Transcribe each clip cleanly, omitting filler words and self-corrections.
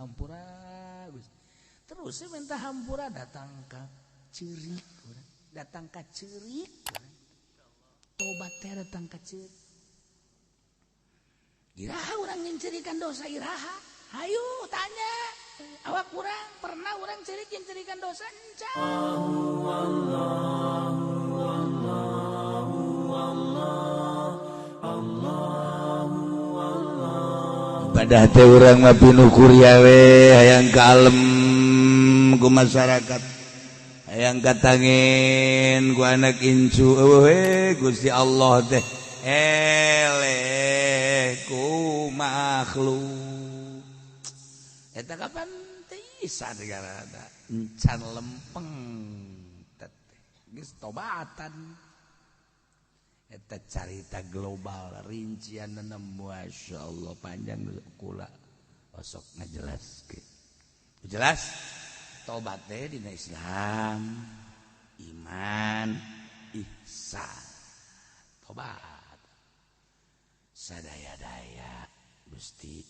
hampura Gusti. Terus saya minta hampura datang ka ceurik urang, datang ka ceurik urang. Tobat teh datang ka ceurik. Iraha urang nyencerikan dosa iraha? Hayu tanya. Awak urang pernah urang ceurik nyencerikan dosa encan. Ibadah teh urang mah pinuh kuria we hayang kalem ku masyarakat, hayang katangin ku anak incu eueuh Gusti Allah teh eleh ku makhluk. Eta kapan teh isa negara encan lempeng teh geus tobatan. Eta carita global rincian Masya Allah panjang kula osok ngajelaskeun. Jelas tobat teh dina Islam, iman, ihsan. Tobat sadaya-daya Gusti.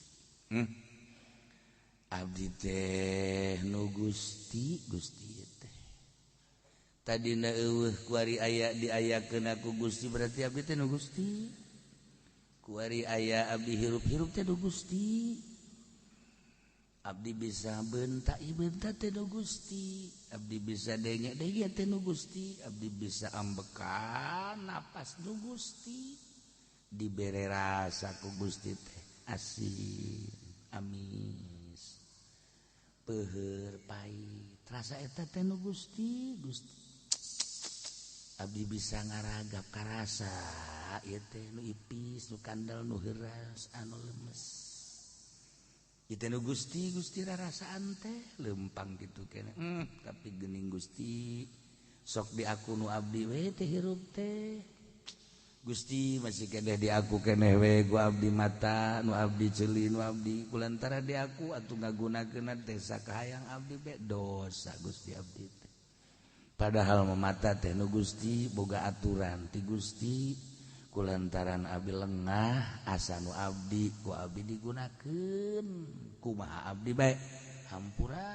Abdi teh nu Gusti, Gusti teh. Tadina eueuh kuari aya diayakeun ku Gusti berarti abdi teh nu Gusti. Kuari aya abdi hirup-hirup teh nu Gusti. Abdi bisa bentak bentak teh nu Gusti. Abdi bisa denge-denge teh nu Gusti. Abdi bisa ambekan napas nu Gusti. Dibere rasa ku Gusti teh asin, amis, peuheur, pahit. Rasa eta teh nu Gusti, Gusti. Abdi bisa ngaragap karasa ieu teh nu ipis, nu kandel, nu heuras, anu lemes. Ieu teh nu Gusti, Gusti rarasaan teh lempang kitu keneh. Tapi geuning Gusti sok di aku nu abdi we teh hirup teh. Gusti masih keneh di aku keneh we ku abdi mata, nu abdi ceuli, nu abdi kulantara di aku atuh ngagunakeun teh sakahayang abdi be dosa Gusti abdi teh. Padahal memata teh nu Gusti boga aturan ti Gusti kulantaran abdi lengah asa nu abdi ku abdi digunakeun kumaha abdi bae hampura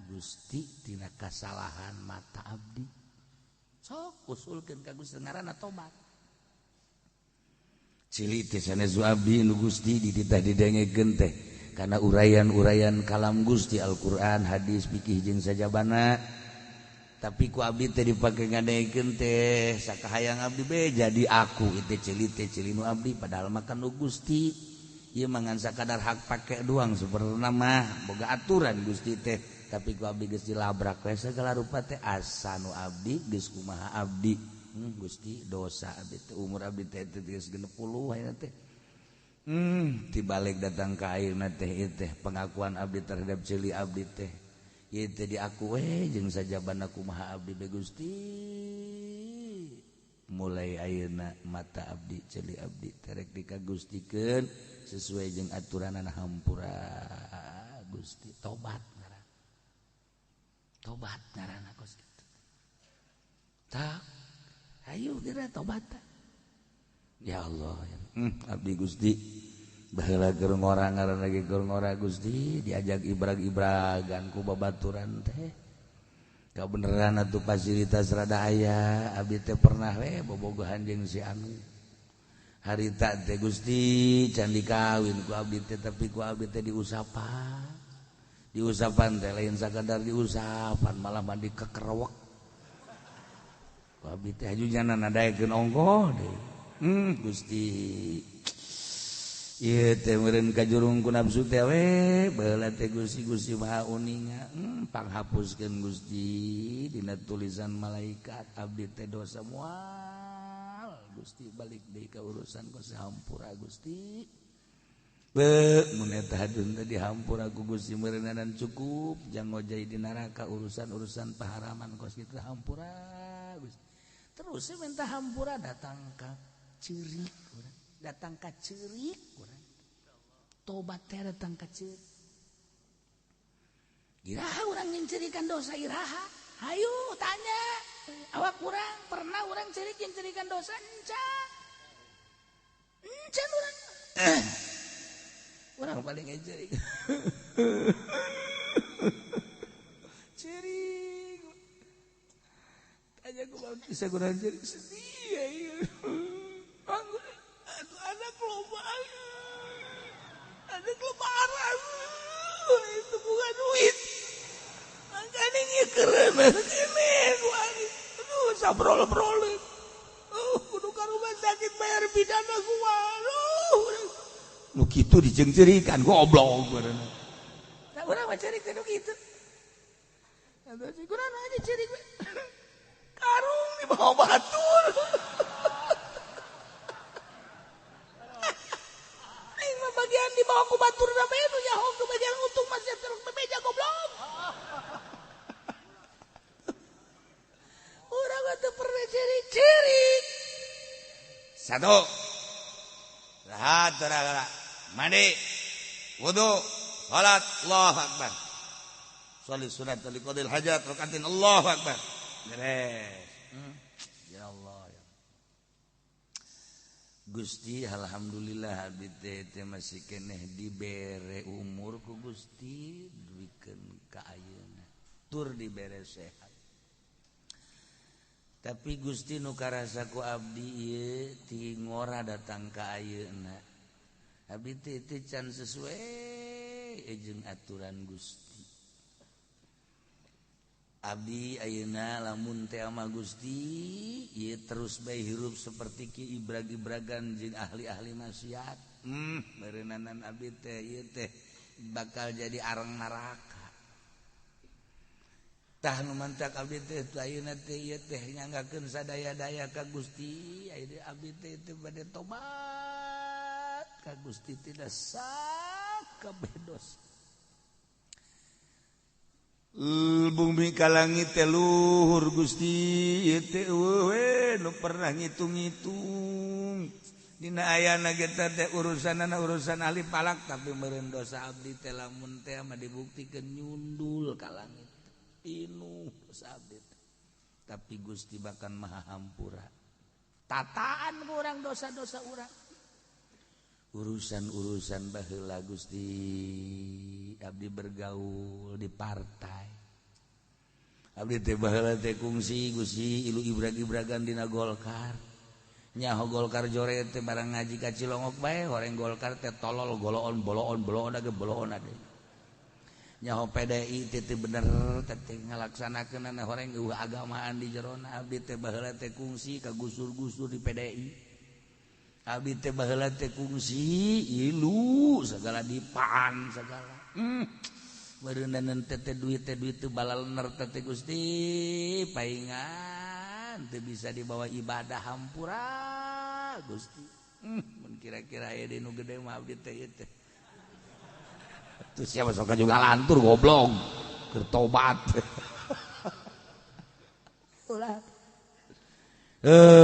Gusti tina kasalahan mata abdi sok usulkeun ka Gusti ngaranna tobat cili teh sanes abdi nu Gusti dititah didengekeun teh kana uraian-uraian kalam Gusti Al-Qur'an hadis fikih jeung sajabana. Tapi ku abdi teh dipake ngadekeun teh sakahayang abdi be jadi aku itu ceuli teh ceuli nu abdi padahal mah kan nu Gusti ieu mah ngan sakadar hak pake doang sebenarna mah boga aturan Gusti teh tapi ku abdi geus dilabrak we sagala rupa teh asa nu abdi geus kumaha abdi. Gusti dosa abdi teh umur abdi teh geus 60 ayeuna teh. Tibalik datang ka ayeuna teh ieu teh pengakuan abdi terhadap ceuli abdi teh ieu teh di aku we jeung sajabana kumaha abdi be Gusti. Mulai ayeuna mata abdi ceuli abdi terek dikagustikeun sesuai jeung aturanana hampura Gusti. Tobat ngaran. Tobat ngaranna kos kitu. Tak hayu geura tobat. Ya Allah abdi Gusti baheula keur ngora ngaranna ge keur ngora Gusti diajak ibrag-ibragan ku babaturan teh kabeneran atuh fasilitas rada aya abdi teh pernah we bobogohan jeung si anu harita teh Gusti can dikawin ku abdi teh tapi ku abdi teh diusapan diusapan teh lain sakadar diusapan malah mandi kekerewek ku abdi teh hajujana nadaekeun ongkoh deui. Gusti ieu teh meureun kajurung ku nafsu teh we baheula teh Gusti Gusti Maha Uninga panghapuskeun Gusti dina tulisan malaikat abdi teh dosa moal Gusti balik deui ka urusan ku sahampura Gusti be mun eta hadun teh dihampura ku Gusti meureunanan cukup jang ngojay di neraka urusan-urusan paharaman kos kitu hampura Gusti. Terus saya minta hampura datang ka ceurik urang, datang ka ceurik urang. Tobat teh datang ka ceurik. Iraha urang nyencerikan dosa iraha? Hayu tanya. Awak urang pernah urang ceurik nyencerikan dosa encan. Encan urang. Urang paling ngecerik. Ceurik. Tanya kumaha bisa kurang ceurik sedih ya. Aduh anak loba. Anak lebaran. Itu bukan duit. Makanya ngikereun kene ku aing. Aduh sabrol-brol. Kudu ka rumah sakit bayar pidana kumaha. Aduh. Nu kitu dijeungceurikan goblok bareuna. Nah urang mah ceurik teh nu kitu. Atuh si kurang aja ceurik we. Karung dibawa batur. Aing mah bagian dibawa ku batur na bae nu nyaho ke bagian untung masih terus bebeja goblok. Urang mah teu pernah ceurik-ceurik. Satu. Rahat gara-gara mandi, wudu, salat, Allahu Akbar. Salat sunat liqadil hajat rakaatin Allahu Akbar. Beres. Ya Allah ya. Gusti alhamdulillah abdi teh masih keneh dibere umur ku Gusti duikeun ka ayeuna. Tur dibere sehat. Tapi Gusti nu karasa ku abdi ieu ti ngora datang ka ayeuna. Abdi teh can sesuai jeung aturan Gusti. Abdi ayeuna lamun teh ama Gusti ieu terus bae hirup seperti ki ibrag-ibragan jeung ahli-ahli maksiat. Beureunanan abdi teh ieu teh bakal jadi arang neraka. Tah nu mantak abdi teh ayeuna teh ieu teh nyanggakeun sadaya-daya ka Gusti, ayeuna abdi teh teu bade tobat ka Gusti tidak sakabeh dosa. Bumi ka langit teh luhur Gusti ieu teh eueuh we nu pernah ngitung-ngitung. Dina ayana ge teh urusanana urusan ahli palak tapi meureun dosa abdi teh lamun teh mah dibuktikeun nyundul ka langit. Pinuh dosa abdi teh. Tapi Gusti bahkan maha hampura. Tataan urang dosa-dosa urang. Urusan-urusan baheula Gusti abdi bergaul di partai. Abdi teh baheula teh kungsi Gusti ilu ibrag-ibragan dina Golkar. Nyaho Golkar jore teh barang ngaji ka Cilongok bae horeng Golkar teh tolol goloon boloon boloon age boloon ade. Nyaho PDI teh teu bener teh ngalaksanakeunana horeng eueuh agamaan di jerona. Abdi teh baheula teh kungsi ka gusur-gusur di PDI. Abdi teh baheula teh kungsi ilu segala dipaan segala. Beureunanan teh duit teh balalener teh Gusti paingan teu bisa dibawa ibadah hampura Gusti. Mun kira-kira aya di nu gede mah abdi teh ieu teh. Tuh siapa sok juga lantur goblok keur tobat. Ulah.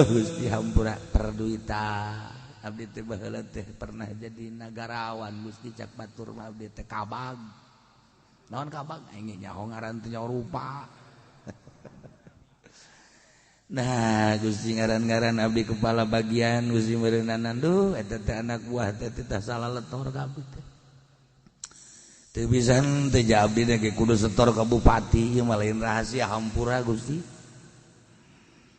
Gusti hampura perduitan. Abdi teh baheula teh pernah jadi nagarawan Gusti cak batur mah abdi teh kabag. Naon kabag? Aing nyaho ngaran teh nyaho rupa. Nah, Gusti ngaran-ngaran abdi kepala bagian Gusti meureunanan duh eta teh anak buah teh teh salah letor kabeh teh. Teu bisa teh abdi teh kudu setor ka bupati ieu mah lain rahasia hampura Gusti.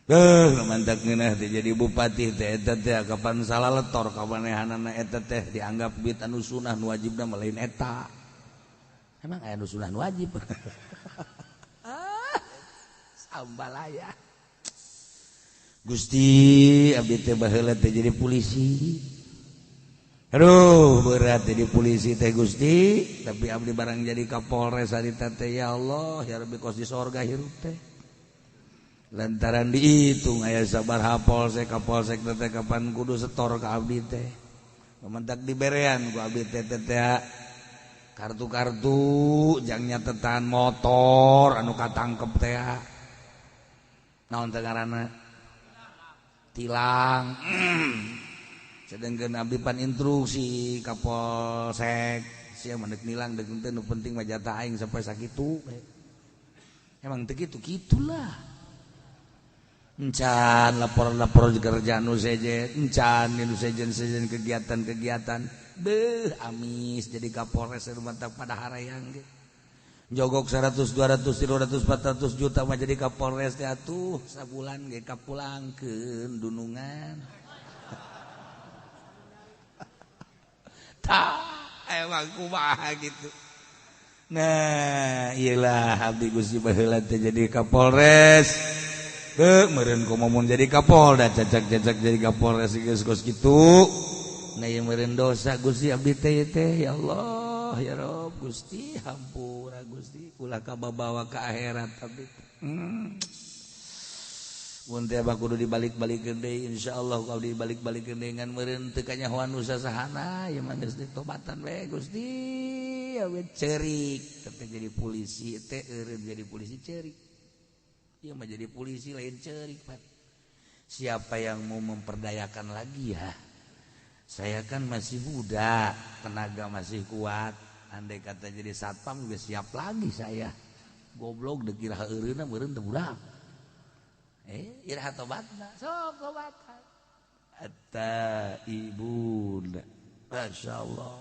Mantak ngeunah teh jadi bupati teh eta teh kapan salah letor kamanehanana eta teh dianggap duit anu sunah nu wajibna mah lain eta. Emang aya nu sunah nu wajib. Ah, sambalaya. Gusti abdi teh baheula teh jadi polisi. Aduh, berat jadi polisi teh Gusti, tapi abdi barang jadi Kapolres harita teh ya Allah, ya Rabbi kos di sorga hirup teh. Lantaran dihitung aya sabaraha polsek kapolsek teh kapan kudu setor ka abdi teh. Mentak diberean ku abdi teh teh kartu-kartu jang nyatetan motor anu katangkep teh. Naon teh ngaranna? Tilang. Sedengkeun abdi pan instruksi ka polsek sia mah deuk nilang deuk teu nu penting mah jatah aing sampai sakitu. Emang teu kitu kitulah. Encan lapor-lapor kerjaan nu sejen, encan nu sejen-sejen kegiatan-kegiatan Beuh amis jadi Kapolres mantap pada harayang ge. Jogok 100 200 300 400 juta mah jadi Kapolres teh atuh sabulan ge kapulangkeun dunungan. Tah emang kumaha gitu. Nah, iyalah abdi Gusti baheula teh jadi Kapolres. Beuh meureun kumaha mun jadi Kapolda cacak-cacak jadi Kapolres geus kos kitu. Nah ieu meureun dosa Gusti abdi teh teh ya Allah ya Rob Gusti hampura Gusti ulah kababawa ka akhirat abdi. Mun teh abah kudu dibalik-balikeun deui insyaallah ku abdi dibalik-balikeun deui ngan meureun teu kanyahoan nu sasahana ieu mah geus ditobatan we Gusti we ceurik teh jadi polisi teh eureun jadi polisi ceurik. Ieu mah jadi polisi lain ceurik Pak. Siapa yang mau memperdayakan lagi ya? Saya kan masih muda, tenaga masih kuat. Andai kata jadi satpam juga siap lagi saya. Goblok dikira eureunna meureun teu budak. Iraha tobatna, sok tobatan. Atta ibun. Masyaallah.